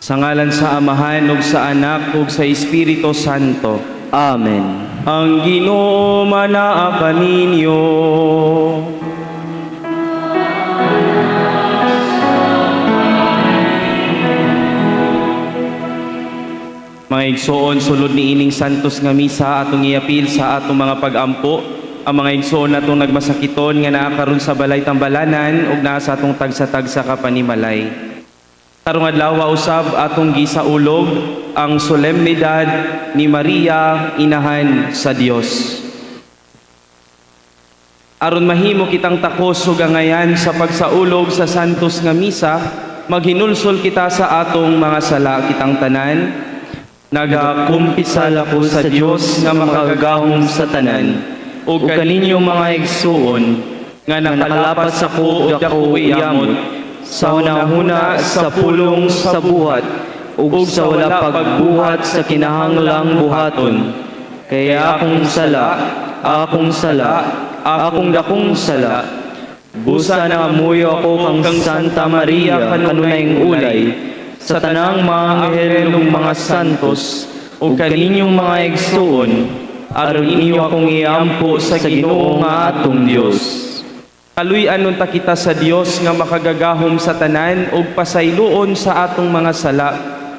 Sa ngalan sa Amahan ug sa Anak ug sa Espiritu Santo. Amen. Ang Ginoo manaa kaninyo. Mga igsoon, sulod ni ining santos nga misa atong iapil sa atong mga pag-ampo ang mga igsoon natong nagmasakiton nga naa karon sa balay tambalanan ug naa sa atong tagsa-tagsa ka panimalay. Karong adlaw usab atong gisaulog ang solemnidad ni Maria, Inahan sa Dios. Aron mahimo kitang takos ug angayan sa pagsaulog sa santos nga misa, maghinulsol kita sa atong mga sala kitang tanan. Nagakumpisal ako sa Dios nga makagagahom sa tanan ug Ug kaninyong mga igsuon nga nga nakalapas nakalapas ako ug dako iyamot sa hunahuna, sa pulong, sa buhat ug sa wala pagbuhat sa kinahanglang buhaton, kay akong sala, akong sala, akong dakong sala. Busa nangamuyo ako kang Santa Maria, kanunayng ulay, sa tanang mga anghel ug mga santos, ug kaninyong mga igsuon, aron inyo akong iampo sa Ginoo nga atong Dios. Kaluy-an unta kita sa Dios nga makagagahom sa tanan ug pasayloon sa atong mga sala.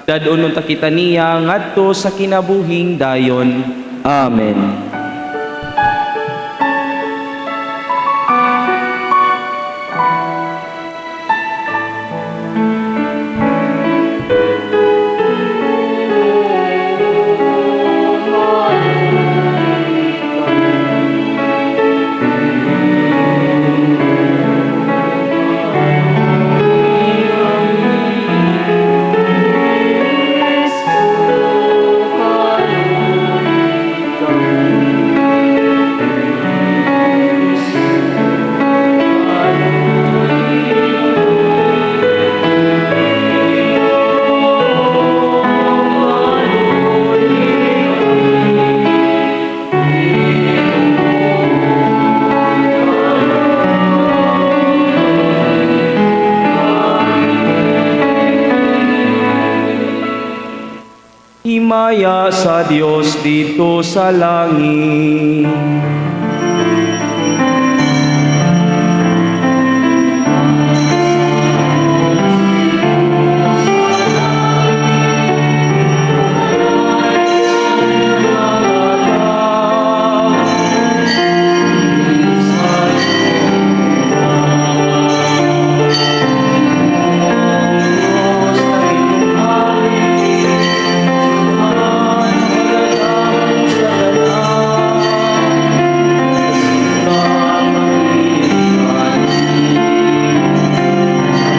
Dad-on unta kita niya ngadto sa kinabuhing dayon. Amen. Himaya sa Dios didto sa langit.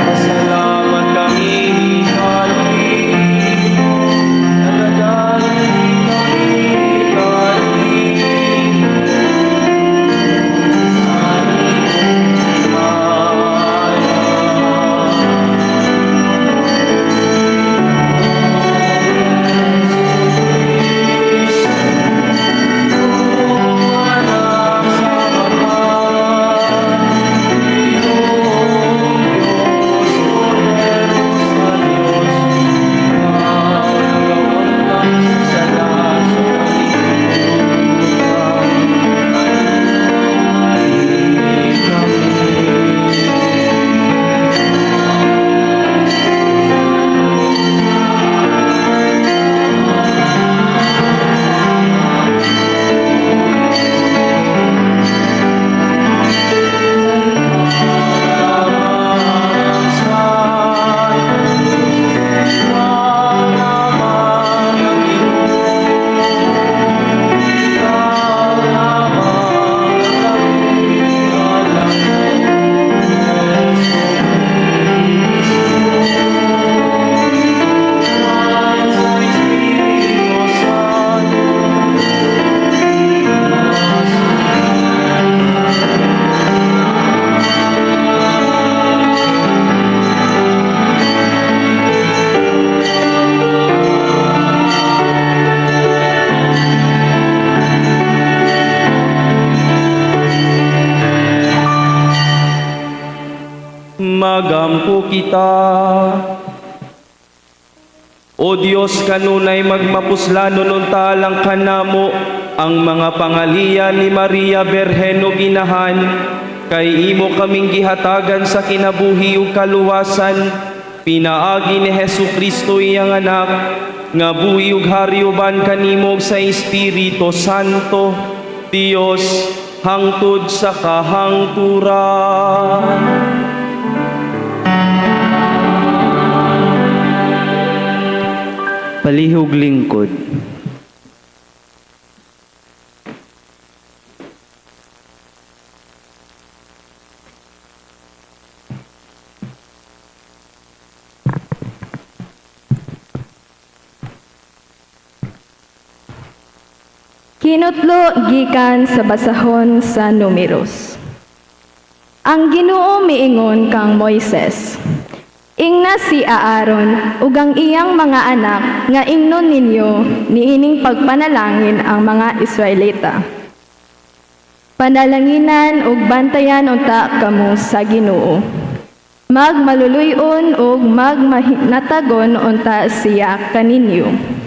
Salamat kami kanimo, nagadayon kami kanimo. Sa imong himaya. Anak sa Amahan, Ginoong Diyos, kordero sa Diyos, nga nagawagtang sa sala sa kalibutan. Kaluy-i kami. Ikaw lamang ang Ginoo, Ikaw lamang ang dakilang Jesu Cristo, sa Espiritu Santo. Magampo kita. O Dios, kanunay magmapuslanon unta alang kanamo ang mga pangaliya ni Maria Berhen ug Inahan, kay imo kaming gihatagan sa kinabuhi ug kaluwasan pinaagi ni Hesu Kristo, iyang anak, nga buhi ug hari uban kanimo ug sa Espiritu Santo, Dios, hangtod sa kahangturan. Palihog lingkod. Kinutlo gikan sa basahon sa Numeros. Ang Ginoo miingon kang Moises: "Ingna si Aaron ug ang iyang mga anak nga ingnon ninyo niining pagpanalangin ang mga Israelita. Panalanginan ug bantayan unta kamo sa Ginoo. Magmaluluy-on ug magmahinatagon unta siya kaninyo.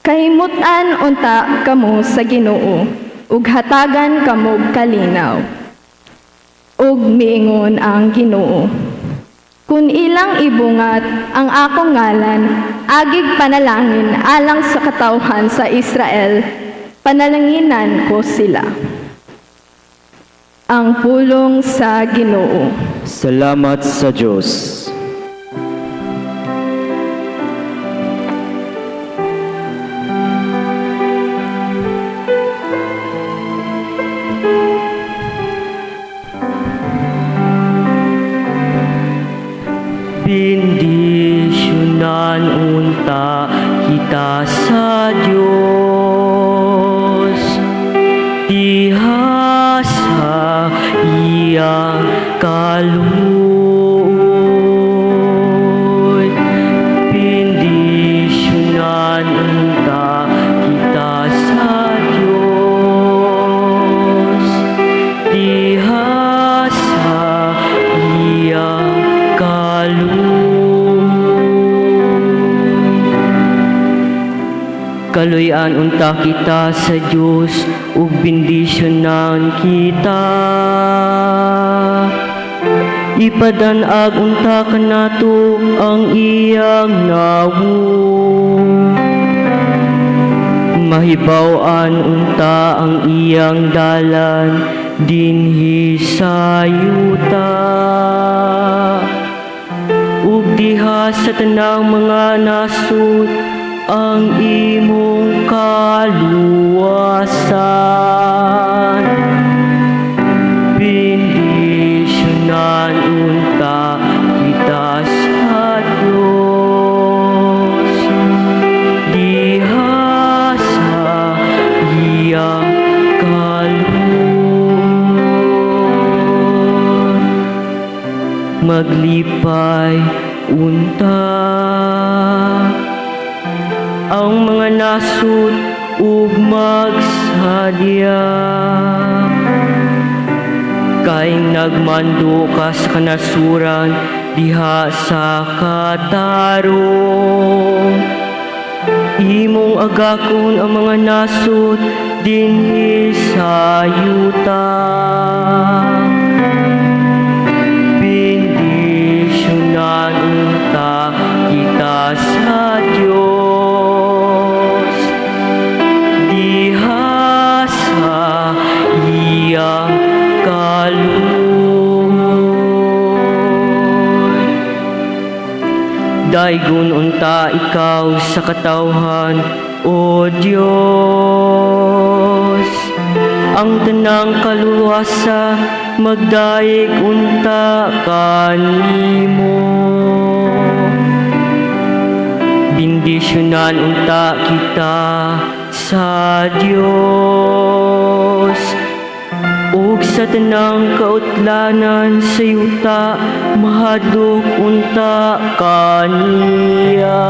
Kahimutan unta kamo sa Ginoo ug hatagan kamog kalinaw." Ug miingon ang Ginoo: "Kun ilang ibungat ang akong ngalan, agig panalangin alang sa katawhan sa Israel, panalanginan ko sila." Ang pulong sa Ginoo. Salamat sa Diyos. Bendisyonan unta kita sa Diyos diha sa iyang kaluoy. Bendisyonan unta kita sa Diyos diha sa iyang kaluoy. Kaluy-an unta kita sa Dios ug bendisyonan kita. Ipadan-ag unta kanato ang iyang nawong. Mahibaw-an unta ang iyang dalan dinhi sa yuta ug diha sa tanang mga nasud ang imong kaluwasan. Bendisyonan unta kita sa Diyos diha sa iyang kaluoy. Maglipay unta ang mga nasud ug magsadya kay nagmando ka sa kanasuran diha sa katarong. Imong agakon ang mga nasod dinhi sa yuta. Bendisyonan unta kita sa Dios diha sa iyang kaluoy. Daygon unta ikaw sa katawhan, O Dios. Ang tanang kaluwasa magdayeg unta kanimo. Bendisyonan unta kita sa Dios ug sa tanang kautlanan sa yuta mahadlok unta kaniya.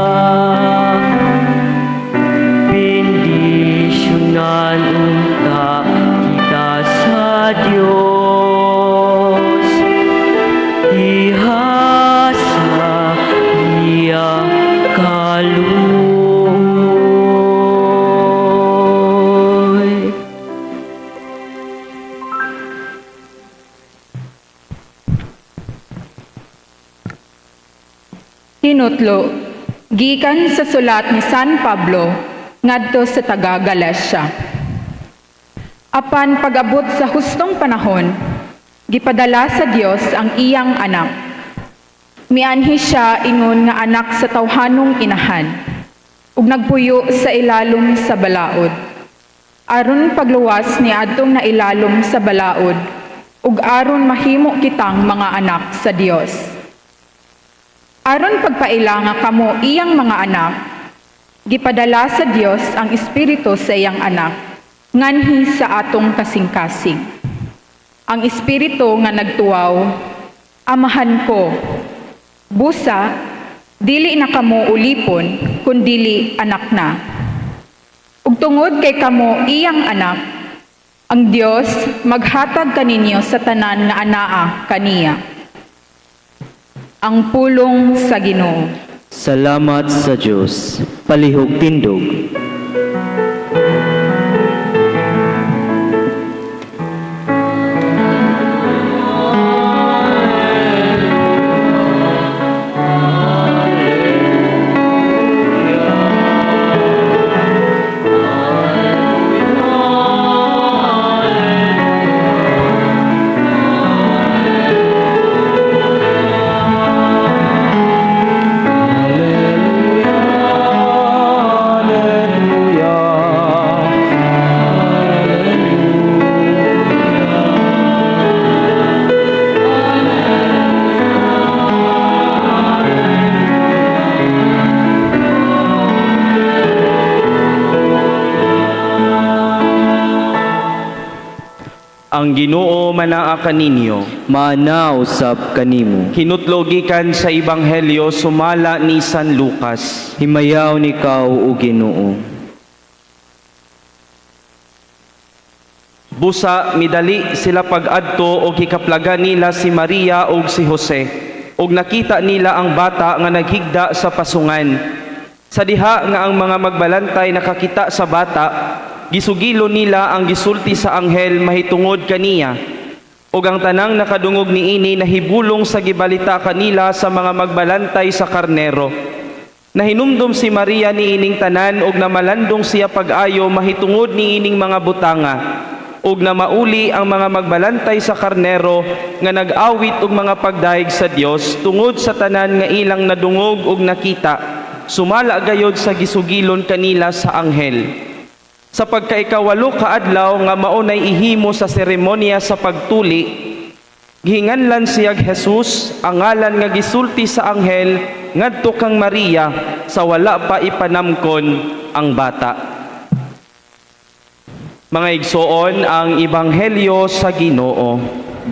Bendisyonan unta kita sa Dios diha sa iyang kaluoy. Hinutlo, gikan sa sulat ni San Pablo ngadto sa taga Galacia. Apan pag-abot sa hustong panahon, gipadala sa Dios ang iyang anak. Mianhi siya ingon nga anak sa tawhanong inahan, ug nagpuyo sa ilalom sa balaod. Aron pagluwas ni adtong nailalom sa balaod, ug aron mahimo kitang mga anak sa Dios. Aron pagpaila nga kamo iyang mga anak, gipadala sa Dios ang Espiritu sa iyang anak, nganhi sa atong kasing-kasing. Ang Espiritu nga nagtuwaw, "Amahan ko." Busa, dili na kamo ulipon, kundili anak na. Ug tungod kay kamo iyang anak, ang Dios maghatag kaninyo sa tanan nga anaa kaniya. Ang pulong sa Ginoo. Salamat sa Dios. Palihog tindog. Ang Ginoo manaa kaninyo. Maanaa usab kanimo. Hinutlo gikan sa Ebanghelyo sumala ni San Lucas. Himayaon ikaw, o Ginoo. Busa midali sila pag-adto og hikaplagan nila si Maria ug si Jose, ug nakita nila ang bata nga naghigda sa pasungan. Sa diha nga ang mga magbalantay nakakita sa bata, gisugilo nila ang gisulti sa anghel mahitungod kaniya. Ug ang tanang nakadungog niini nahibulong sa gibalita kanila sa mga magbalantay sa karnero. Nahinumdum si Maria niining tanan ug namalandong siya pag-ayo mahitungod niining mga butanga. Ug namauli ang mga magbalantay sa karnero nga nag-awit og mga pagdayeg sa Dios tungod sa tanan nga ilang nadungog ug nakita, sumala gayod sa gisugilon kanila sa anghel. Sa pagkaikawalo ka adlaw nga mao nay ihimo sa seremonya sa pagtuli, gihinganlan siyag Jesus, ang ngalan nga gisulti sa anghel ngadto kang Maria sa wala pa ipanamkon ang bata. Mga igsoon, ang ebanghelyo sa Ginoo.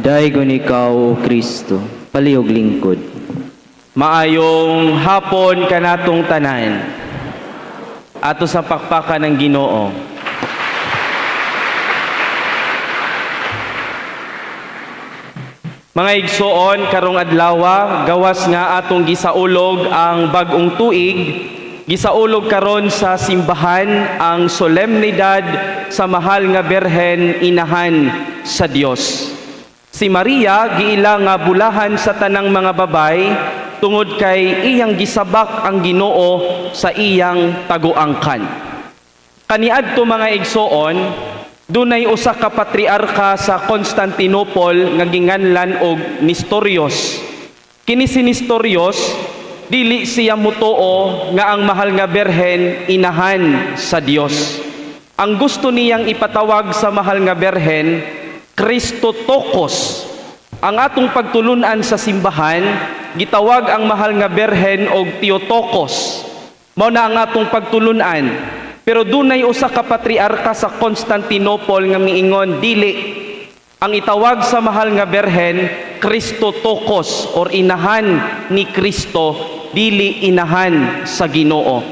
Daygon ikaw, O Kristo. Palihog lingkod. Maayong hapon kanatong tanan. Ato sa pakpakan ng Ginoo. Mga igsoon, karong adlawa, gawas nga atong gisaulog ang bag-ong tuig, gisaulog karon sa simbahan ang solemnidad sa mahal nga Birhen Inahan sa Dios. Si Maria giila nga bulahan sa tanang mga babay tungod kay iyang gisabak ang Ginoo sa iyang taguangkan. Kaniadto, mga igsoon, dunay usa ka patriarka sa Constantinople nga ginganlan og Nestorios. Kini si Nestorios, dili siya mutuo nga ang mahal nga Birhen inahan sa Dios. Ang gusto niyang ipatawag sa mahal nga Birhen, Christotokos. Ang atong pagtulunan sa simbahan, gitawag ang mahal nga Birhen og Theotokos. Mao na ang atong pagtulunan. Pero dunay usa ka patriarka sa Constantinople nga miingon, dili, ang itawag sa mahal nga Birhen Christotokos or inahan ni Kristo, dili inahan sa Ginoo.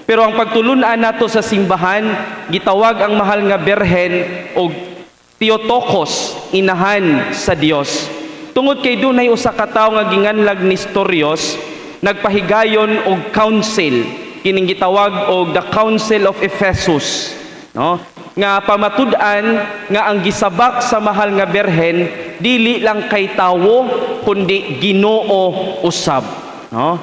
Pero ang pagtulunan nato sa simbahan, gitawag ang mahal nga Birhen og Theotokos, inahan sa Dios. Tungod kay dunay usa ka tawo nga ginganlag Nestorios, nagpahigayon og council, kining gitawag og the Council of Ephesus, no? Nga pamatud-an nga ang gisabak sa mahal nga Birhen dili lang kay tawo kundi Ginoo usab, no?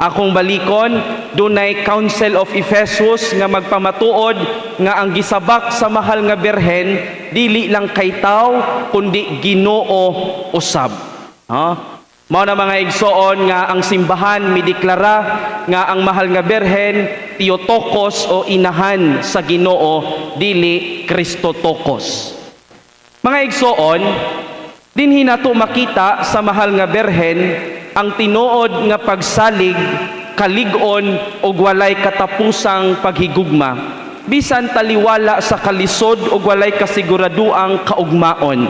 Akong balikon, dunay Council of Ephesus nga magpamatuod nga ang gisabak sa mahal nga Birhen dili lang kay tao kundi Ginoo usab. Ha? Mao na, mga igsoon, nga ang simbahan mideklara nga ang mahal nga Birhen Theotokos o inahan sa Ginoo, dili Christotokos. Mga igsoon, dinhi nato makita sa mahal nga Birhen ang tinuod nga pagsalig, kalig-on ug walay katapusang paghigugma. Bisan taliwala sa kalisod ug walay kasiguraduang kaugmaon.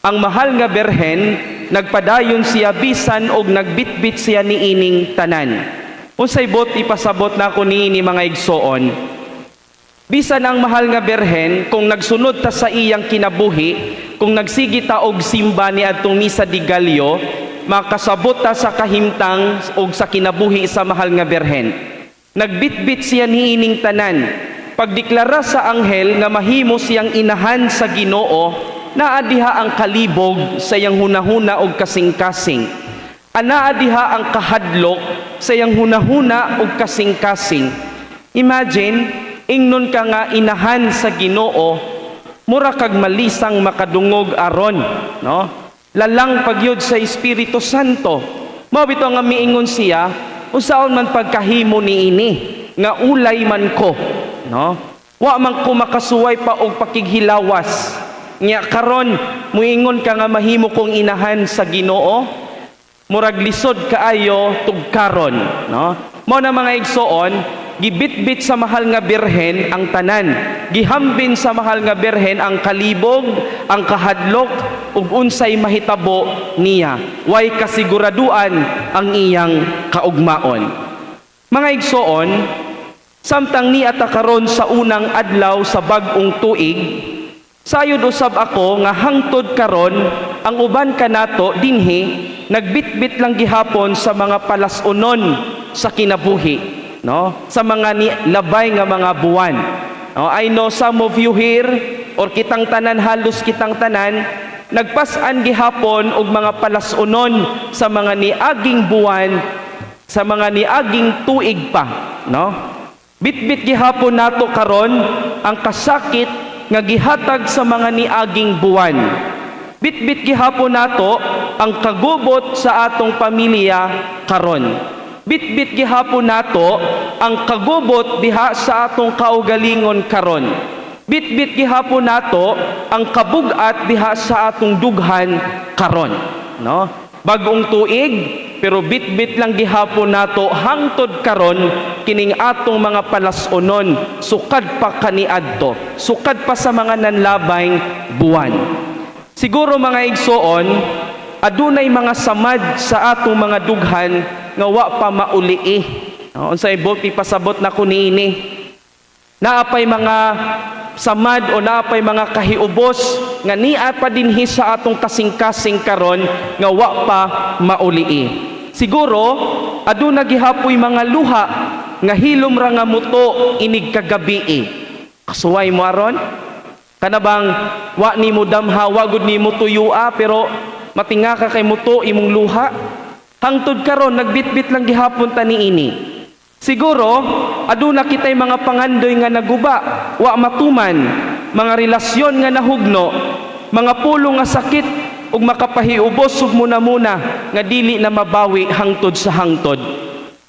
Ang mahal nga Birhen nagpadayon siya bisan og nagbitbit siya niining tanan. Unsay buot ipasabot nako niini, mga igsoon? Bisan ang mahal nga Birhen, kung nagsunod ta sa iyang kinabuhi, kung nagsigi ta og simba ni adtong Misa de Gallo, makasabot ta sa kahimtang og sa kinabuhi sa mahal nga Birhen. Nagbitbit siya niining tanan. Pagdeklara sa anghel nga mahimo siyang inahan sa Ginoo, naa diha ang kalibog sa iyang hunahuna og kasing-kasing. Anaa diha ang kahadlok sa iyang hunahuna og kasing-kasing. Imagine, ingnon ka nga inahan sa Ginoo, mura kag malisang makadungog aron, no? Lalang pagyud sa Espiritu Santo. Mao bitaw nga miingon siya, unsaon man pagkahimo niini nga ulay man ko, no? Wa man ko makasuway pa og pakighilawas. Nya karon muingon ka nga mahimo kong inahan sa Ginoo, murag lisod kaayo tugkaron, no? Mao na, mga igsoon, gibitbit sa mahal nga Birhen ang tanan. Gihambin sa mahal nga Birhen ang kalibog, ang kahadlok ug unsay mahitabo niya. Way kasiguraduan ang iyang kaugmaon. Mga igsoon, samtang niata karon sa unang adlaw sa bag-ong tuig, sayod usab ako nga hangtod karon ang uban kanato dinhi nagbitbit lang gihapon sa mga palas-unon sa kinabuhi, no? Sa mga ni labay nga mga buwan. No, I know some of you here or kitang tanan, halos kitang tanan, nagpas-an gihapon og mga palas-unon sa mga niaging buwan, sa mga niaging tuig pa, no? Bitbit gihapon nato karon ang kasakit nga gihatag sa mga niaging buwan. Bitbit gihapon nato ang kagubot sa atong pamilya karon. Bitbit gihapon nato ang kagubot diha sa atong kaugalingon karon. Bitbit gihapon nato ang kabugat diha sa atong dughan karon, no? Bagong tuig pero bitbit lang gihapon nato hangtod karon kining atong mga palas-unon sukad pa kaniadto, sukad pa sa mga nanlabay buwan. Siguro, mga igsoon, adunay mga samad sa atong mga dughan nga wa pa maulii. No, unsay buot ipasabot nako niini? Naapay mga samad o naapay mga kahiubos nga nia pa dinhi sa atong kasing-kasing karon nga wa pa maulii. Siguro aduna gihapoy mga luha nga hilom ra nga muto inig kagabii. Kasuway mo aron? Kana bang wa nimo damha, wa gud nimo tuyua, pero matinga ka kay muto imong luha? Hangtod karon nagbitbit lang gihapon ta niini. Siguro aduna kitay mga pangandoy nga naguba, wa matuman, mga relasyon nga nahugno, mga pulong nga sakit ug makapahiubos ug muna-muna nga dili na mabawi hangtod sa hangtod.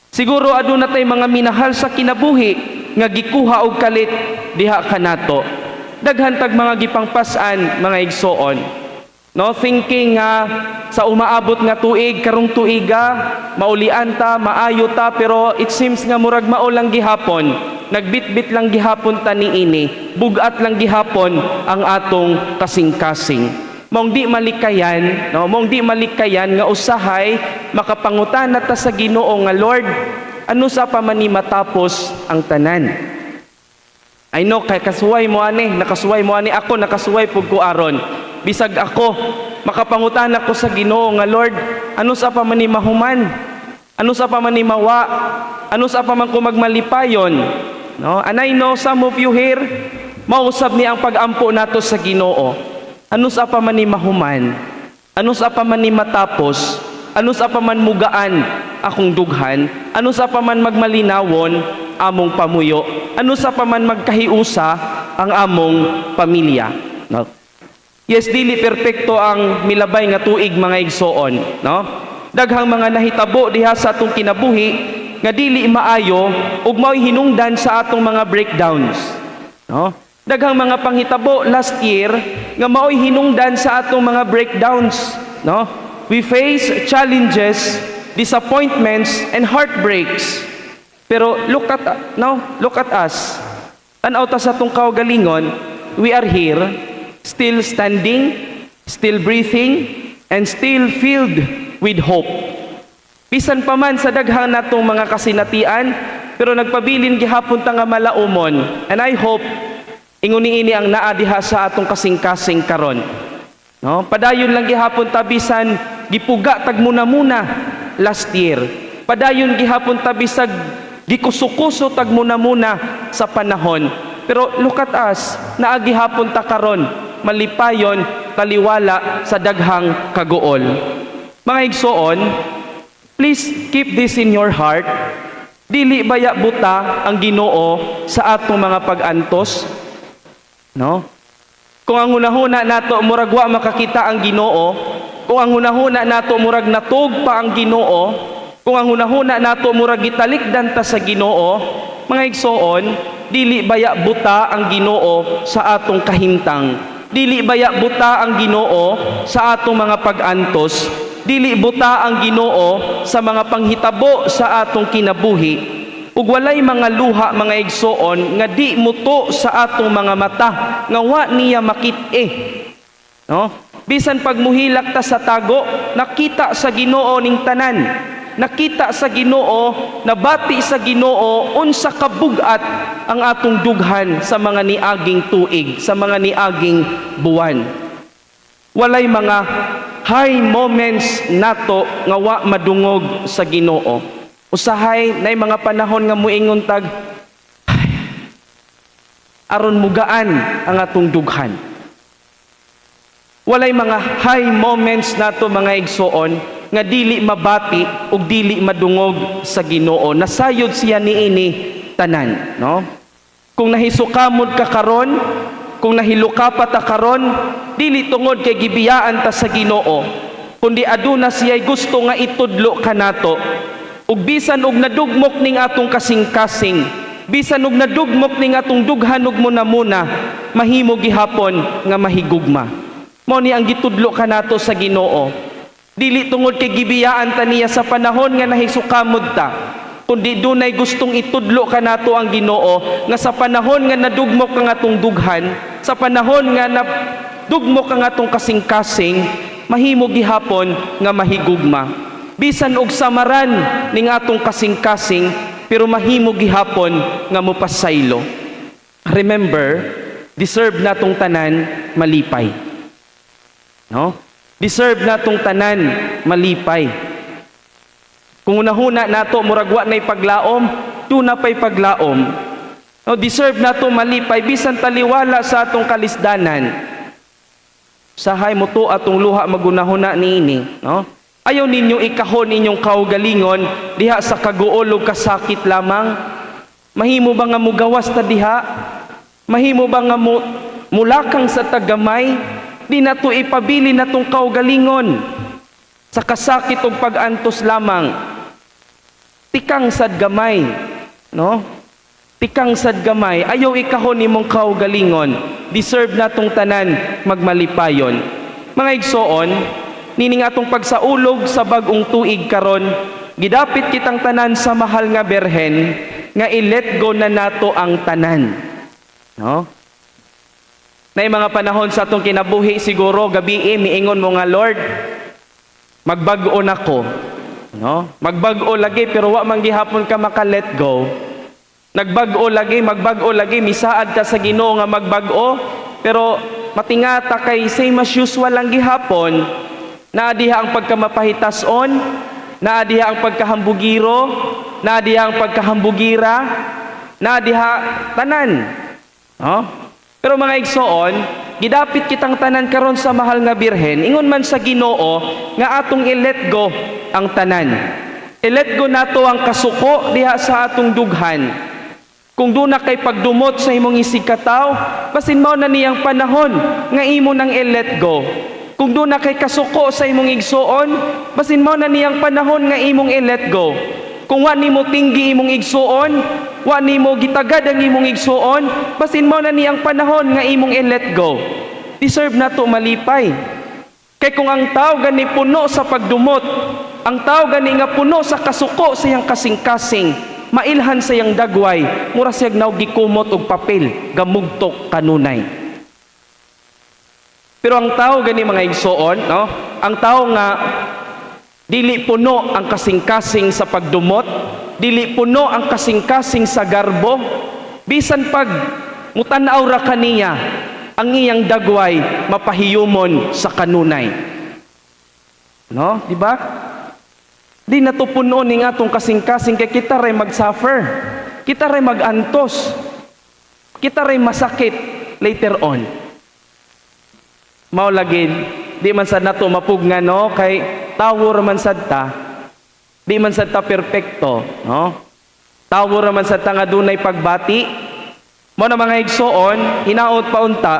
Siguro aduna tay mga minahal sa kinabuhi nga gikuha og kalit diha kanato. Daghan tag mga gipangpas-an, mga igsoon. No, thinking nga sa umaabot nga tuig, karong tuiga, maulian ta, maayo ta, pero it seems nga murag mao lang gihapon. Nagbitbit lang gihapon ta niini, bugat lang gihapon ang atong kasing-kasing. Maong di malikayan, no, maong di malikayan nga usahay makapangutana ta sa Ginoo nga, "Lord, ano sa pa man ni matapos ang tanan?" I know kay kasuway mo ani, nakasuway mo ani, ako nakasuway pug ko aron. Bisag ako makapangutana ko sa Ginoo nga, "Lord, ano sa pa man ni mahuman? Ano sa pa man ni mawa? Ano sa pa man ko magmalipayon?" No? And I know some of you here, mausab ni ang pag-ampo nato sa Ginoo. Ano sa pa man ni mahuman? Ano sa pa man ni matapos? Ano sa pa man mugaan akong dughan, ano sa pa man magmalinawon among pamuyo, ano sa pa man magkahiusa ang among pamilya, no? Yes, dili perpekto ang milabay nga tuig, mga igsoon, no? Daghang mga nahitabo diha sa atong kinabuhi nga dili maayo ug mao'y hinungdan sa atong mga breakdowns, no? Daghang mga panghitabo last year nga mao'y hinungdan sa atong mga breakdowns, no? We face challenges, disappointments and heartbreaks. Pero look at, no, look at us. Tan-aw ta sa atong kaugalingon, we are here, still standing, still breathing, and still filled with hope. Bisan pa man sa daghang natong mga kasinatian, pero nagpabilin gihapon ta nga malaumon. And I hope ingon niini ang naa diha sa atong kasing-kasing karon. No? Padayon lang gihapon ta bisan gipuga tag muna-muna last year. Padayon gihapon ta bisag gikuso-kuso tag muna-muna sa panahon. Pero look at us, naa gihapon ta karon, malipayon, taliwala sa daghang kaguol. Mga igsoon, please keep this in your heart. Dili baya buta ang Ginoo sa atong mga pag-antos? No? Kung ang hunahuna nato murag wa makakita ang Ginoo, kung ang hunahuna nato murag natug pa ang Ginoo, kung ang hunahuna nato murag gitalikdan ta sa Ginoo, mga igsoon, dili baya buta ang Ginoo sa atong kahimtang. Dili baya buta ang Ginoo sa atong mga pag-antos. Dili buta ang Ginoo sa mga panghitabo sa atong kinabuhi. Ug walay mga luha, mga igsoon, nga di muto sa atong mga mata nga wa niya makit-e. No? Bisan pag muhilak ta sa tago, nakita sa Ginoo ning tanan. Nakita sa Ginoo, nabati sa Ginoo unsa kabugat ang atong dughan sa mga niaging tuig, sa mga niaging buwan. Walay mga high moments nato nga wa madungog sa Ginoo. Usahay nay mga panahon nga muingon tag, "Ay, aron mugaan ang atong dughan." Walay mga high moments nato, mga igsoon, nga dili mabati ug dili madungog sa Ginoo. Nasayod siya niini tanan, no? Kung nahisukamod ka karon, kung nahiluka pa ta karon, dili tungod kay gibiyaan ta sa Ginoo, kundi aduna siya'y gusto nga itudlo kanato. Ug bisan og nadugmok ning atong kasing-kasing, bisan og nadugmok ning atong dughan ug muna-muna, mahimo gihapon nga mahigugma. Mao ni ang gitudlo kanato sa Ginoo. Dili tungod kay gibiyaan ta niya sa panahon nga nahisukamod ta, kundi dunay gustong itudlo kanato ang Ginoo nga sa panahon nga nadugmok ang atong dughan, sa panahon nga nadugmok ang atong kasing-kasing, mahimo gihapon nga mahigugma. Bisan og samaran ning atong kasing-kasing, pero mahimo gihapon nga mopasaylo. Remember, deserve natong tanan malipay. No? Deserve natong tanan malipay. Kung unahuna nato murag wa nay paglaom, duna pay paglaom. No, deserve nato malipay bisan taliwala sa atong kalisdanan. Sahay mo to atong luha magunahuna niini, no? Ayaw ninyo ikahon inyong kaugalingon diha sa kaguol ug kasakit lamang. Mahimo ba nga mugawas ta diha? Mahimo ba nga mo mulakang sa tagamay? Di nato ipabili natong kaugalingon sa kasakit ug pag-antos lamang. Tikang sad gamay, no? Tikang sad gamay. Ayaw ikahon nimong kaugalingon. Deserve natong tanan magmalipayon. Mga igsoon, nining atong pagsaulog sa bag-ong tuig karon, gidapit kitang tanan sa mahal nga Berhen nga i-let go na nato ang tanan. No? Nay mga panahon sa atong kinabuhi siguro gabi miingon mo nga, "Lord, magbag-o nako." No? Magbag-o lagi, pero wa man gihapon ka maka-let go. Nagbag-o lagi, magbag-o lagi, misaad ka sa Ginoo nga magbag-o, pero matingata kay same as usual lang gihapon. Naa diha ang pagkamapahitas-on, naa diha ang pagkahambugiro, naa diha ang pagkahambugira, naa diha tanan. No? Pero mga igsoon, gidapit kitang tanan karon sa mahal nga Birhen, ingon man sa Ginoo nga atong i-let go ang tanan. I-let go nato ang kasuko diha sa atong dughan. Kung duna kay pagdumot sa imong isigkatawo, basin mao na niyang panahon nga imo nang i-let go. Kung duna kay kasuko sa imong igsuon, basin mao na niyang panahon nga imong i-let go. Kung wa nimo tinggi imong igsuon, wa nimo gitagad ang imong igsuon, basin mao na niyang panahon nga imong i-let go. Deserve nato malipay. Kay kung ang tao gani puno sa pagdumot, ang tao gani nga puno sa kasuko sa iyang kasing-kasing, mailhan sa iyang dagway, mura siyag naog gikumot og papel, gamugtok kanunay. Pero ang tao gani, mga igsoon, no? Ang tao nga dili puno ang kasing-kasing sa pagdumot, dili puno ang kasing-kasing sa garbo, bisan pag mutan-aw ra kaniya, ang iyang dagway mapahiyumon sa kanunay. No, di ba? Di nato puno ning atong kasing-kasing kay kita ray mag-suffer. Kita ray mag-antos. Kita ray masakit later on. Mao lagi, di man sad nato mapugnan, no, kay tawo ra man sad ta. Di man sad ta perpekto, no? Tawo ra man sad ta nga dunay pagbati. Mao na, mga igsoon, hinaot pa unta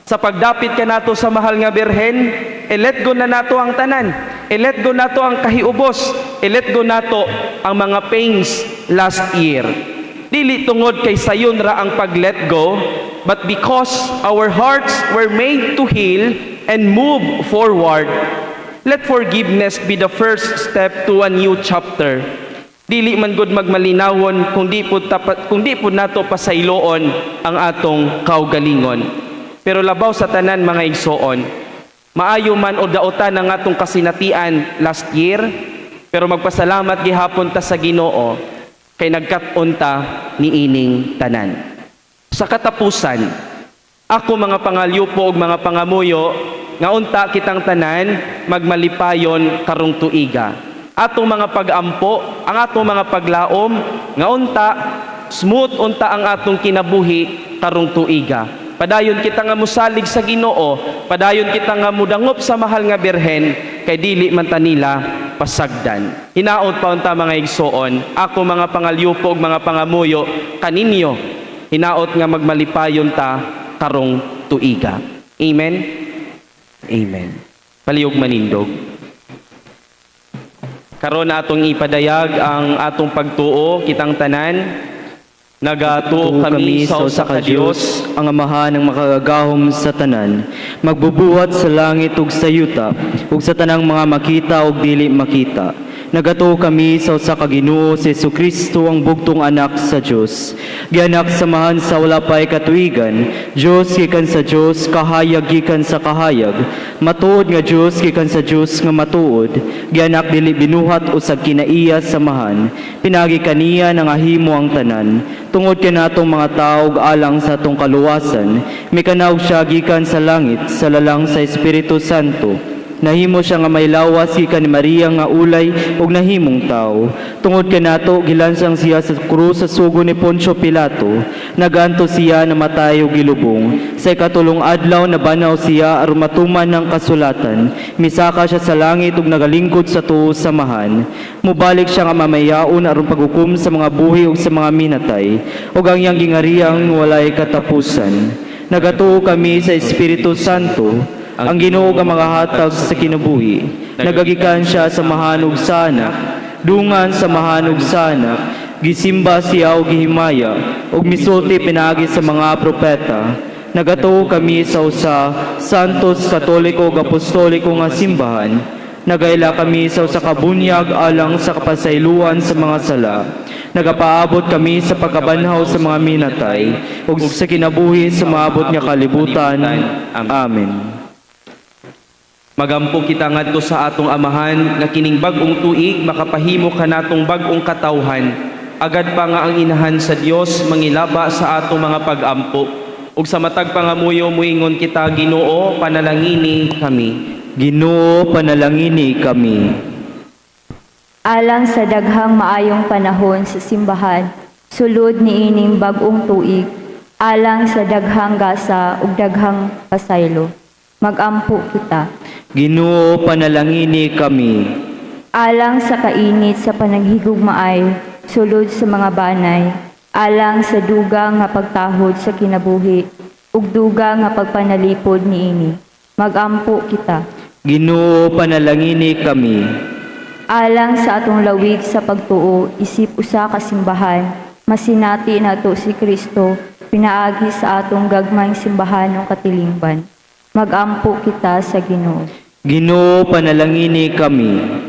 sa pagdapit kanato sa mahal nga Birhen, i-let go na nato ang tanan. I-let go nato ang kahiubos. I-let go nato ang mga pains last year. Dili tungod kay sayon ra ang pag-let go, but because our hearts were made to heal and move forward. Let forgiveness be the first step to a new chapter. Dili man gud magmalinawon kung di pud nato pasayloon ang atong kaugalingon. Pero labaw sa tanan, mga igsoon, maayo man o daotan ang atong kasinatian last year, pero magpasalamat gihapon ta sa Ginoo kay nagkat-on ta niining tanan. Sa katapusan, ako mga pangalyupo ug mga pangamuyo nga unta kitang tanan magmalipayon karong tuiga. Atong mga pag-ampo, ang atong mga paglaom nga unta smooth unta ang atong kinabuhi karong tuiga. Padayon kita nga musalig sa Ginoo, padayon kita nga mudangop sa mahal nga Birhen kay dili man ta nila pasagdan. Hinaot pa unta, mga igsoon, ako mga pangalyupo ug mga pangamuyo kaninyo, hinaot nga magmalipayon ta karong tuiga. Amen. Amen. Palihog manindog. Karon atong ipadayag ang atong pagtuo kitang tanan. Nagatuo kami sa usa ka Dios, ang Amahan ang makagagahom sa tanan, magbubuhat sa langit ug sa yuta, ug sa tanang mga makita ug dili makita. Nagatuo kami sa usa ka Ginoo, si Hesukristo, ang bugtong anak sa Dios. Gianak sa Amahan sa wala pay katuigan, Dios gikan sa Dios, kahayag gikan sa kahayag, matuod nga Dios gikan sa Dios nga matuod, gianak dili binuhat, usag kinaiya sa Amahan. Pinaagi kaniya nangahimo ang tanan. Tungod kanatong mga tao ug alang sa atong kaluwasan, mikanaog siya gikan sa langit sa lalang sa Espiritu Santo. Nahimo siya nga may lawas gikan ni Maria nga ulay ug nahimong tao. Tungod kanato gilansang siya sa krus sa sugo ni Poncio Pilato. Nagantos siya, namatay ug gilubong. Sa ikatulong adlaw nabanhaw siya aron matuman ang kasulatan. Misaka siya sa langit ug nagalingkod sa tuo sa Amahan. Mubalik siya nga mamayaon aron paghukom sa mga buhi ug sa mga minatay. Ug ang iyang gingariyang walay katapusan. Nagatuo kami sa Espiritu Santo, ang Ginoo nga magahatag sa kinabuhi. Nagagikan siya sa Amahan ug sa Anak, dungan sa Amahan ug sa Anak, gisimba siya ug gihimaya, ug misulti pinaagi sa mga propeta. Nagatuo kami sa usa Santos, Katoliko ug Apostoliko nga simbahan. Nagaila kami sa usa ka bunyag alang sa kapasayloan sa mga sala. Nagapaabot kami sa pagkabanhaw sa mga minatay ug sa kinabuhi sa maabot nga kalibutan. Amen. Magampo kita ngadto sa atong Amahan nga kining bag-ong tuig makapahimo kanatong bag-ong katawhan. Agad pa nga ang Inahan sa Dios mangilaba sa atong mga pag-ampo. Ug sa matag pangamuyo muingon kita: Ginoo, panalangini kami. Ginoo, panalangini kami. Alang sa daghang maayong panahon sa simbahan, sulod niining bag-ong tuig, alang sa daghang gasa ug daghang pasaylo. Magampo kita. Ginoo, panalangini kami. Alang sa kainit sa panaghigugmaay, sulod sa mga banay, alang sa dugang nga pagtahod sa kinabuhi, ug dugang nga pagpanalipod niini. Magampo kita. Ginoo, panalangini kami. Alang sa atong lawig sa pagtuo, isip usa ka simbahan, masinati nato si Kristo, pinaagi sa atong gagmayng simbahanong katilingban. Magampo kita sa Ginoo. Ginoo, panalangini kami.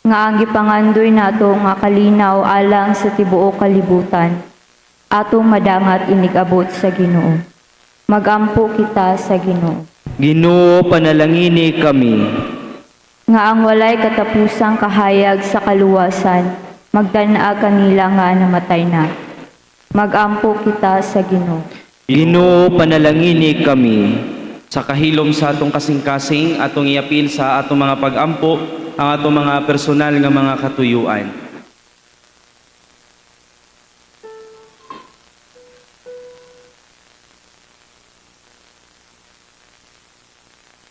Nga ang gipangandoy nato nga kalinaw alang sa tibuok kalibutan, atong madangat inigabot sa Ginoo. Magampo kita sa Ginoo. Ginoo, panalangini kami. Nga ang walay katapusang kahayag sa kaluwasan, magdan-a kanila nga namatay na. Magampo kita sa Ginoo. Ginoo, panalangini kami. Sa kahilom sa atong kasing-kasing, atong iapil sa atong mga pagampo, ang atong mga personal nga mga katuyuan.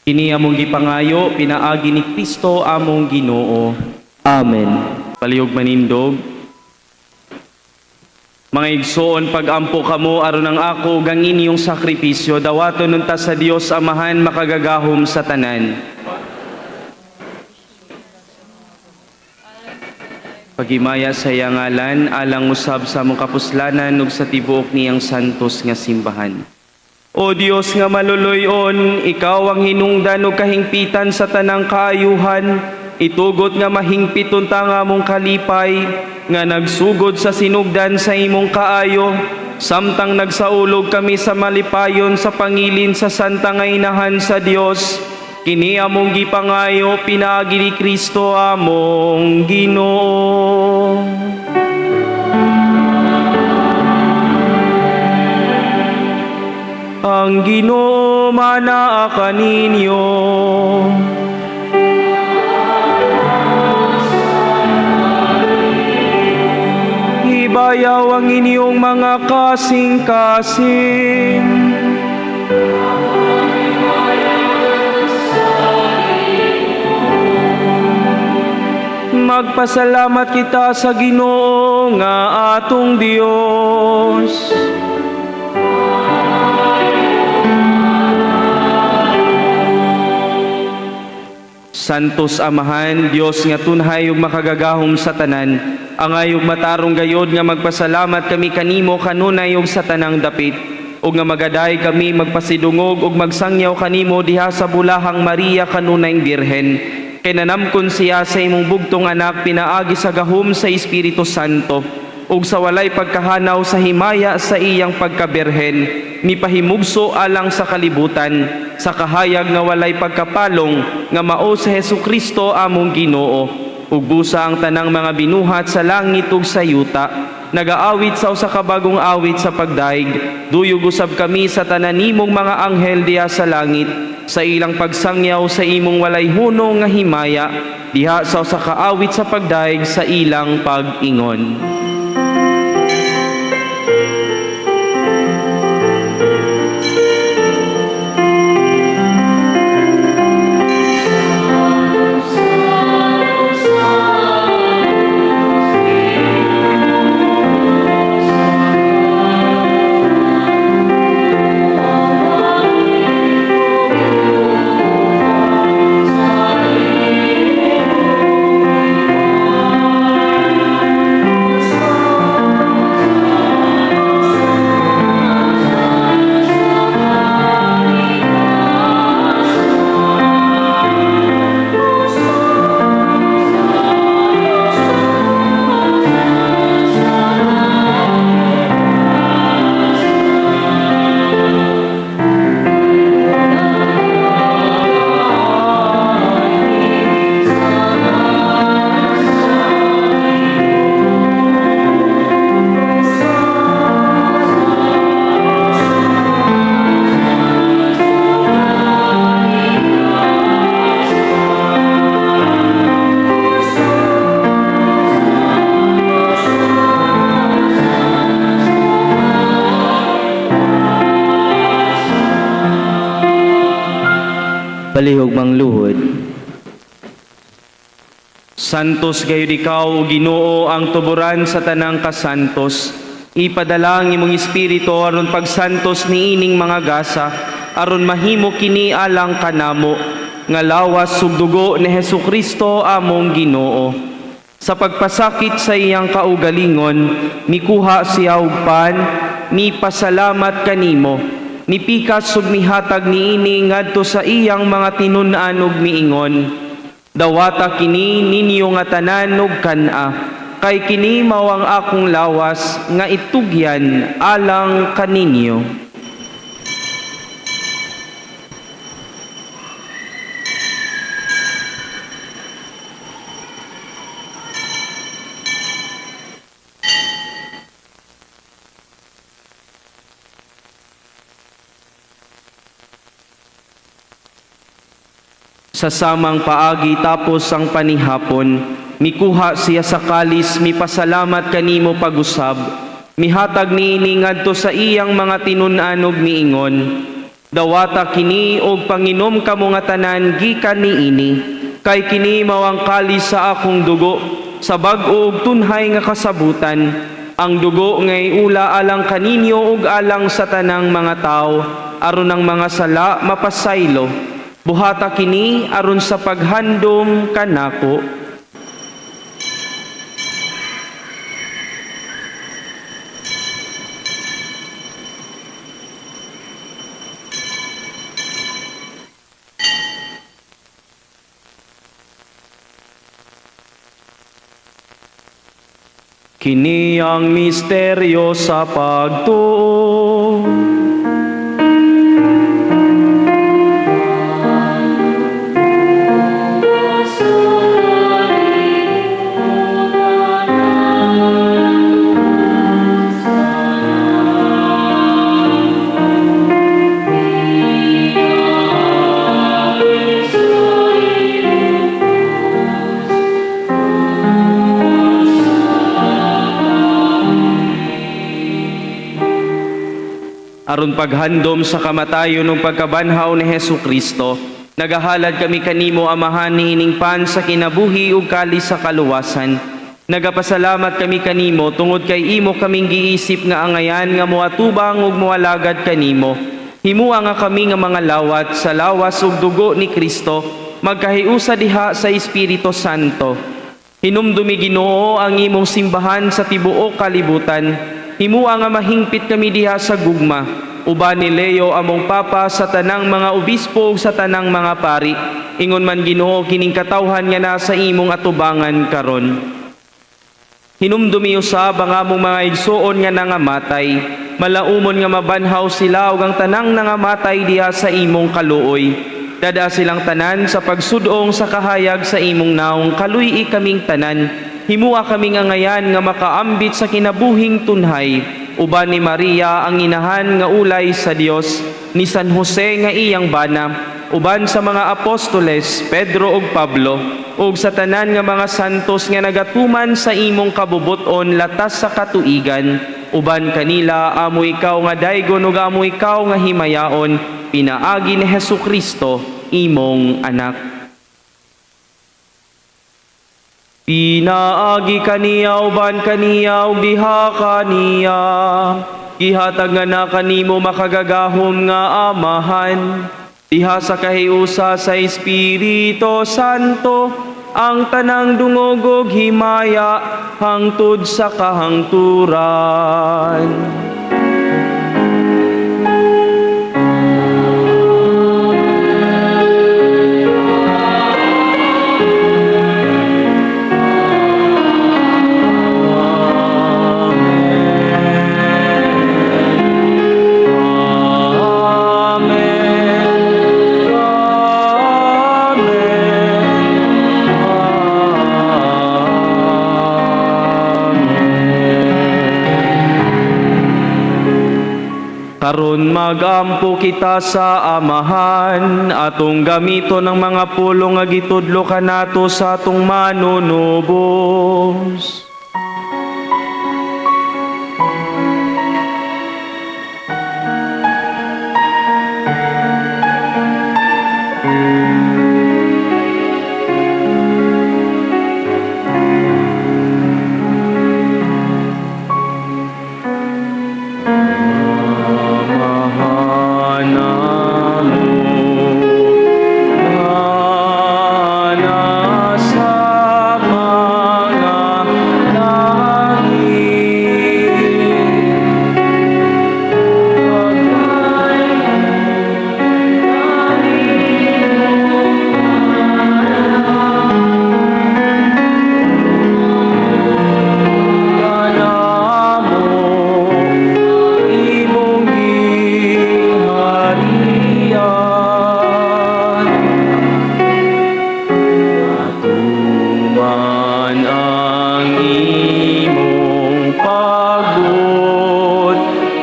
Kini among gipangayo, pinaagi ni Kristo among Ginoo. Amen. Palihog manindog. Mga igsoon, pagampo kamo aron ang ako ug ang inyong sakripisyo dawaton unta sa Dios Amahan makagagahom sa tanan. Pagimaya sa iyang ngalan alang usab sa among kapuslanan ug sa tibuok niyang santos nga simbahan. O Dios nga maluluyon, ikaw ang hinungdan ug kahingpitan sa tanang kaayuhan. Itugot nga mahingpit unta nga among kalipay, nga nagsugod sa sinugdan sa imong kaayo, samtang nagsaulog kami sa malipayon sa pangilin sa Santa nga Inahan sa Dios. Kini among gipangayo pinaagi ni Kristo among Ginoo. Ang Ginoo manaa kaninyo. Ibayaw ang inyong mga kasing-kasing. Magpasalamat kita sa Ginoo nga atong Dios. Santos Amahan, Dios nga tunhay ug makagagahom sa tanan, angay ug matarong gayod nga magpasalamat kami kanimo kanunay ug sa tanang dapit, ug nga magaday kami magpasidungog ug magsangyaw kanimo diha sa bulahang Maria kanunayng Birhen. Kay nanamkon siya sa imong bugtong anak pinaagi sa gahom sa Espiritu Santo ug sa walay pagkahanaw sa himaya sa iyang pagkabirhen mipahimugso alang sa kalibutan sa kahayag nga walay pagkapalong nga mao sa Hesukristo among Ginoo. Ug busa ang tanang mga binuhat sa langit ug sa yuta nagaawit sa usa ka bagong awit sa pagdaig. Duyog usab kami sa tanan nimong mga anghel diha sa langit sa ilang pagsangyaw sa imong walay hunong nga himaya diha sa usa ka awit sa pagdaig sa ilang pag-ingon. Palihog mangluhod. Santos gayud ikaw, Ginoo, ang tuburan sa tanang kasantos. Ipadala ang imong espiritu aron pagsantos niining mga gasa, aron mahimo kini alang kanamo nga lawas ug dugo ni Hesukristo among Ginoo. Sa pagpasakit sa iyang kaugalingon, mikuha siya og pan, mipasalamat kanimo, mipikas ug mihatag niini ngadto sa iyang mga tinun-an ug miingon: "Dawata kini ninyo nga tanan ug kan-a, kay kini mao ang akong lawas nga itugyan alang kaninyo." Sa samang paagi tapos ang panihapon, mikuha siya sa kalis, mipasalamat kanimo pag-usab, mihatag niini ngadto sa iyang mga tinun-an ug miingon: "Dawata kini og panginom kamo nga tanan gikan niini, kay kini mao ang kalis sa akong dugo, sa bag-o ug tunhay nga kasabutan, ang dugo nga iula alang kaninyo ug alang sa tanang mga tawo, aron ang mga sala mapasaylo. Buhata kini aron sa paghandom kanako." Kini ang misteryo sa pagtuo. Aron paghandom sa kamatayon ug pagkabanhaw ni Hesu Kristo, nagahalad kami kanimo, Amahan, niining pan sa kinabuhi ug kalis sa kaluwasan. Nagapasalamat kami kanimo tungod kay imo kaming giisip nga angayan nga moatubang ug moalagad kanimo. Himua nga kami nga mga lawat sa lawas ug dugo ni Kristo magkahiusa diha sa Espiritu Santo. Hinumdumi, Ginoo, ang imong simbahan sa tibuok kalibutan. Himua nga mahingpit kami diha sa gugma, uban ni Leo among Papa, sa tanang mga obispo ug sa tanang mga pari. Ingon man, Ginoo, kining katawhan nga nasa imong atubangan karon. Hinumdumi usab ang among mga igsuon nga nangamatay. Malaumon nga mabanhaw sila ug ang tanang nangamatay diha sa imong kaluoy. Dad-a silang tanan sa pagsudong sa kahayag sa imong naong. Kaluy-i kaming tanan. Himua kaming angayan nga makaambit sa kinabuhing tunhay. Uban ni Maria ang inahan nga ulay sa Dios, ni San Jose nga iyang bana, uban sa mga apostoles Pedro ug Pablo, ug sa tanan nga mga santos nga nagatuman sa imong kabubut-on latas sa katuigan. Uban kanila amo ikaw nga daygon ug amo ikaw nga himayaon pinaagi ni Hesu Kristo imong anak. Pinaagi kaniya, uban kaniya, ug diha kaniya, gihatag nga na kanimo makagagahom nga Amahan, diha sa kahiusa sa Espiritu Santo, ang tanang dungog ug himaya hangtod sa kahangturan. Amen. Amen. Amen. Karon magampo kita sa Amahan, atong gamiton ang mga pulong nga gitudlo kanato sa atong manunubos.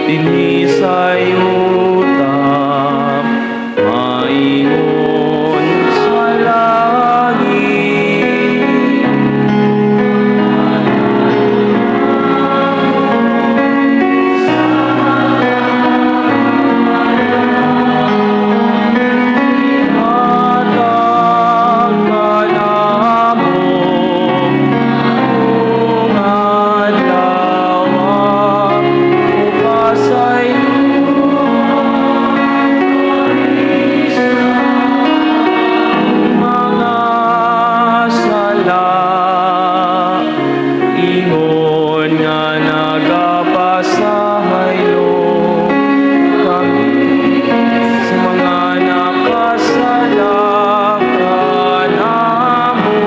Dinhi sa yuta, maingon sa langit. Hatag kanamo ug adlaw upasaylo mga sala, ingon nga nagapasaylo kami sa mga nakasala kanamo.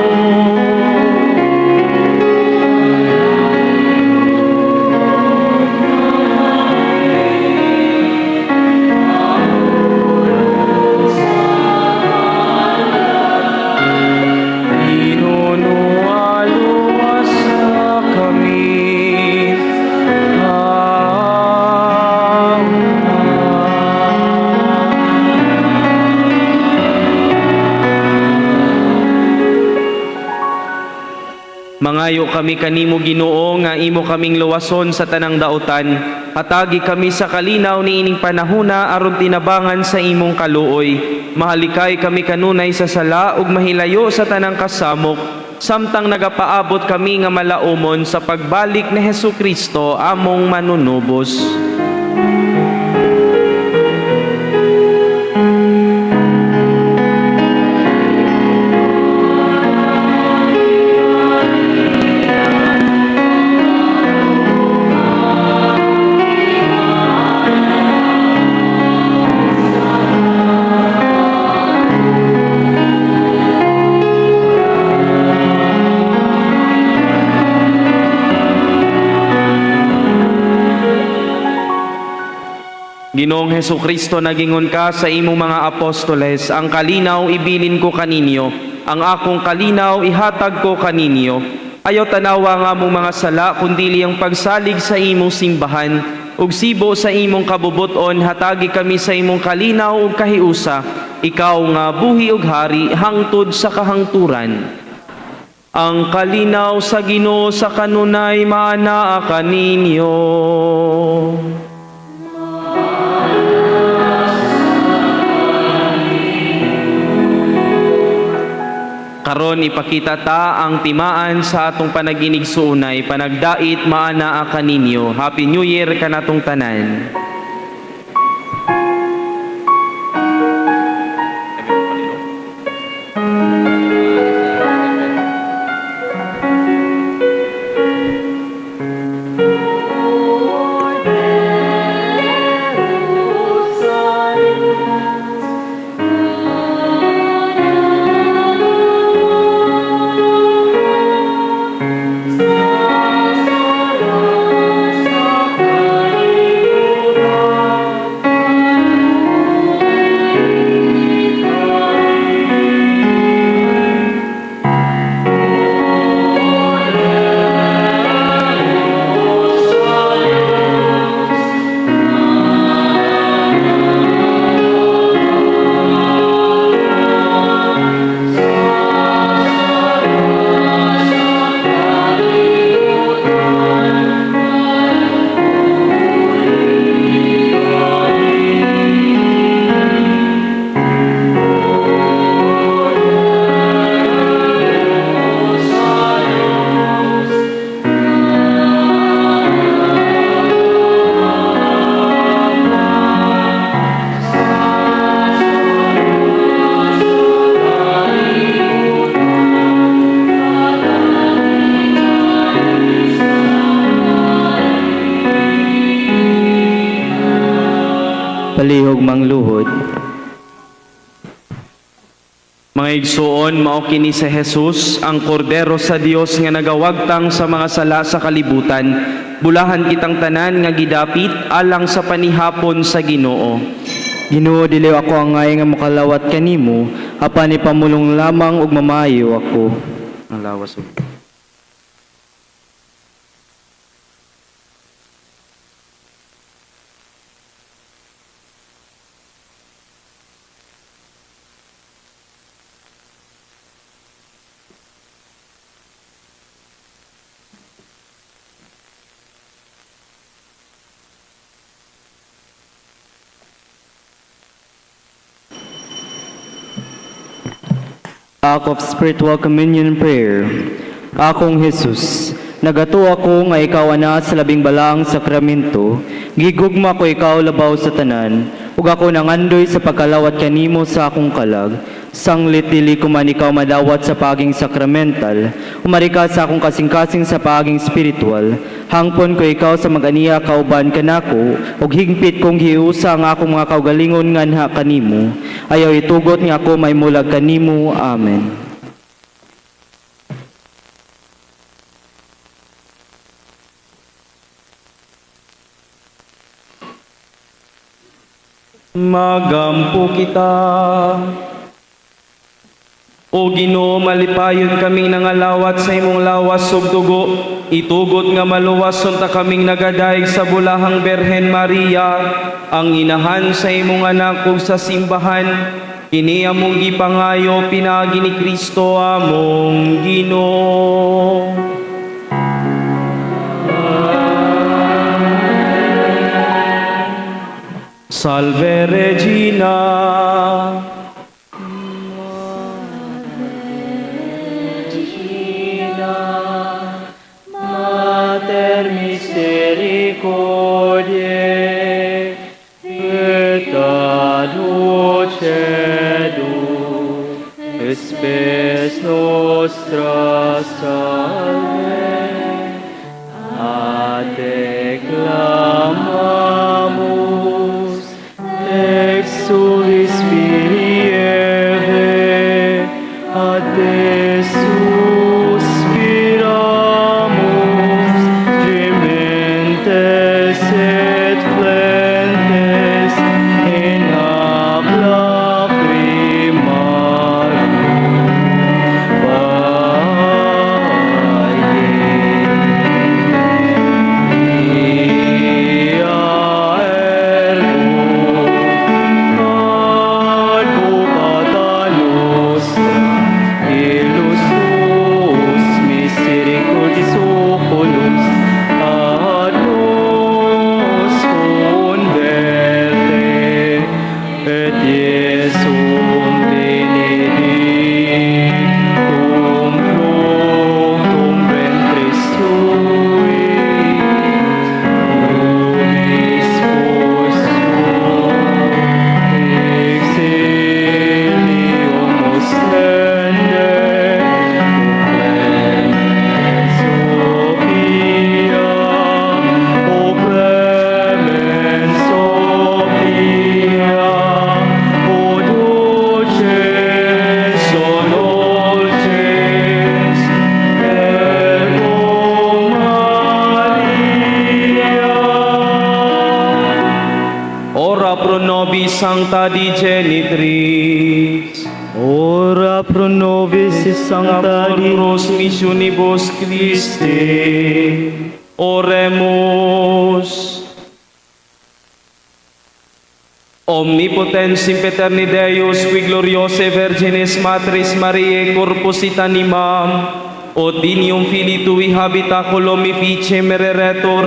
Ginoo, luwasa kami. Amen. Mangayo kami kanimo, Ginoo, nga imo kaming luwason sa tanang dautan. Hatagi kami sa kalinaw niining panahuna aron tinabangan sa imong kaluoy. Mahalikay kami kanunay sa sala ug mahilayo sa tanang kasamok samtang nagapaabot kami nga malaumon sa pagbalik ni Hesus Kristo among manunubos. Ginoong Hesus Kristo, nagingon ka sa imong mga apostoles, "Ang kalinaw ibilin ko kaninyo, ang akong kalinaw ihatag ko kaninyo. Ayaw tanawa nga among mga sala, kundili ang pagsalig sa imong simbahan. Ug sibo sa imong kabubuton, hatagi kami sa imong kalinaw ug kahiusa, ikaw nga buhi ug hari hangtod sa kahangturan." Ang kalinaw sa Ginoo sa kanunay maanaa kaninyo. Karon ipakita ta ang timaan sa atong panaginigsuonay, panagdait maanaa kaninyo. Happy New Year kanatong tanan. Palihog mangluhod. Mga igsuon, mao kini si Jesus, ang kordero sa Dios nga nagawagtang sa mga sala sa kalibutan. Bulahan kitang tanan nga gidapit alang sa panihapon sa Ginoo. Ginoo, dili ako angay nga makalawat kanimo, apan ipamulong lamang ug mamayo ako. Ang lawas og Act of Spiritual Communion Prayer. Akong Jesus, nagatuo ako nga ikaw ana sa labing balaang sakramento, gigugma ko ikaw labaw sa tanan, ug ako nangandoy sa pagkalawat kanimo sa akong kalag. Sanglit dili ko man ikaw madawat sa paging sakramental, umari ka sa akong kasing-kasing sa paging spiritual. Hangpon ko ikaw sa mag-aniya kauban kanako, ug higpit kong giusa ang akong mga kaugalingon nganha kanimo. Ayaw itugot nga ako maimulag kanimo. Amen. Magampo kita. O Ginoo, malipayon kaming nangalawat sa imong lawas ug dugo. Itugot nga maluwas unta kaming nagadayeg sa bulahang Berhen Maria, ang inahan sa imong anak ug sa simbahan. Kini among gipangayo pinaagi ni Kristo among Ginoo. Salve Regina. Mater misericordiae, vita dulcedo, spes nostra salve. A te clamamus, exulis filii Eve, a te suspiramus, gementes et flentes in hac lacrimarum. Ia ergo advocata nostra, illus tuus misericordis oculos ad nos converte, et Iesum benedictum fructum ventris tui, nobis post exilium ostende, O clemens Sophia, O dulces, O dulces, Ergo Maria. Ora pro nobis sancta Dei genitrix. Ora pro nobis sancta Dei Amor missionibus Christi. Oremus. Omnipotens sempiterni Deus, qui gloriose Virginis Matris Mariae corpus et animam, ut dinium Filii tui habitaculum effice mereretur,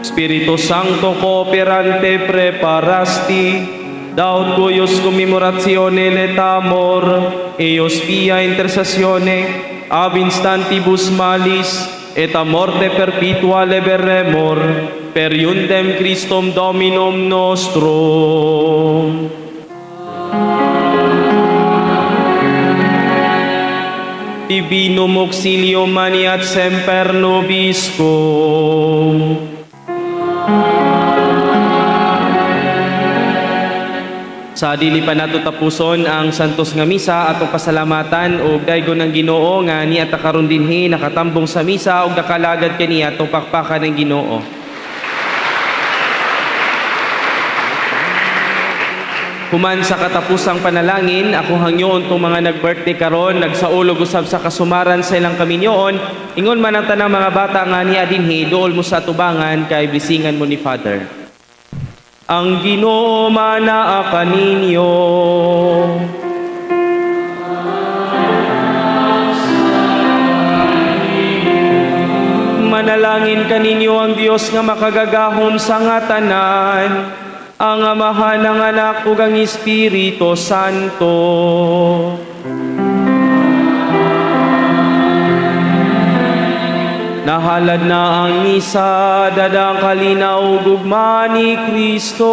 Spiritu Sancto cooperante preparasti, da ut cuius commemoratione letamur, eius pia intercessione, ab instantibus malis, et a morte perpetua liberemur, per iundem Christum Dominum nostrum. Divinum auxilium maniat semper nobiscum. Sa dili pa nato tapuson ang santos nga misa atong pasalamatan og daygon ng Ginoo nga niya ta karon dinhi nakatambong sa misa og nakalagad kaniya atong pakpakan ng Ginoo. Human sa katapusang panalangin, ako hangyoon tong mga nag-birthday karon, nagsaulog usab sa kasumaran sa ilang kaminyoon, ingon man ang tanang mga bata nga niya dinhi, duol mo sa atubangan kay blisingan mo ni Father. Ang Ginoo manaa kaninyo. Manalangin kaninyo ang Dios nga makagagahom sa nga tanan, ang Amahan, ang Anak ug ang Espiritu Santo. Nahalad na ang misa, dadang kalinaw, gugma ni Kristo.